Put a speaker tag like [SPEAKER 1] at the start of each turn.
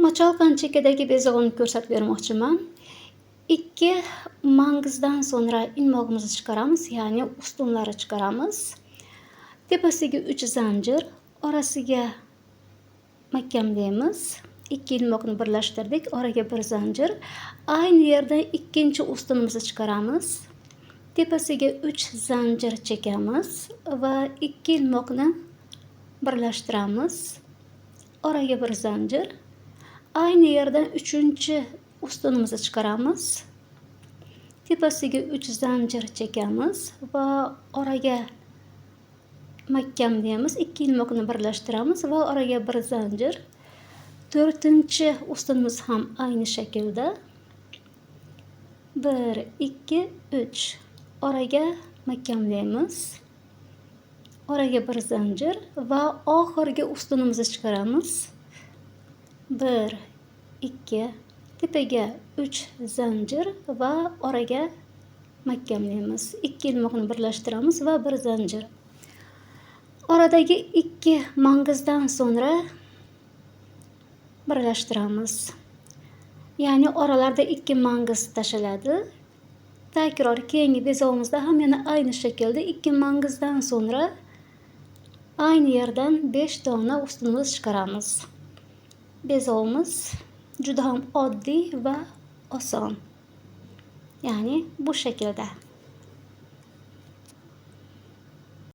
[SPEAKER 1] Мочалка ni chekkadagi bezog'ini ko'rsatib bermoqchiman. 2 mangizdan so'ngra ilmog'imizni chiqaramiz, ya'ni ustunlari chiqaramiz. Tepasiga 3 zanjir, orasiga mahkamlaymiz. 2 ilmoqni birlashtirdik, oraga 1 zanjir. Ayni yerdan ikkinchi ustunimizni chiqaramiz. Tepasiga 3 zanjir chekamiz va 2 ilmoqni birlashtiramiz. Oraga 1 zanjir. Ayni yerdan uchinchi ustunimizni chiqaramiz. Tepasiga 3 zanjir chekamiz va oraga mahkamlaymiz. 2 ilmoqni birlashtiramiz va oraga 1 zanjir. 4-chi ustunimiz ham ayni shaklda. 1, 2, 3. Oraga mahkamlaymiz. Oraga 1 zanjir va oxirgi ustunimizni chiqaramiz. 1, 2, tepaga 3 zanjir va oraga mahkamlaymiz. 2 ilmoqni birlashtiramiz va 1 zanjir. Oradagi 2 mangizdan so'ngra birlashtiramiz. Ya'ni oralarda 2 mangiz tashaladi. Takror keyingi bezog'imizda ham yana ayni shaklda 2 mangizdan so'ngra ayni yerdan 5 dona ustunimiz chiqaramiz. Bezog'imiz juda ham oddiy va oson. Ya'ni bu shaklda.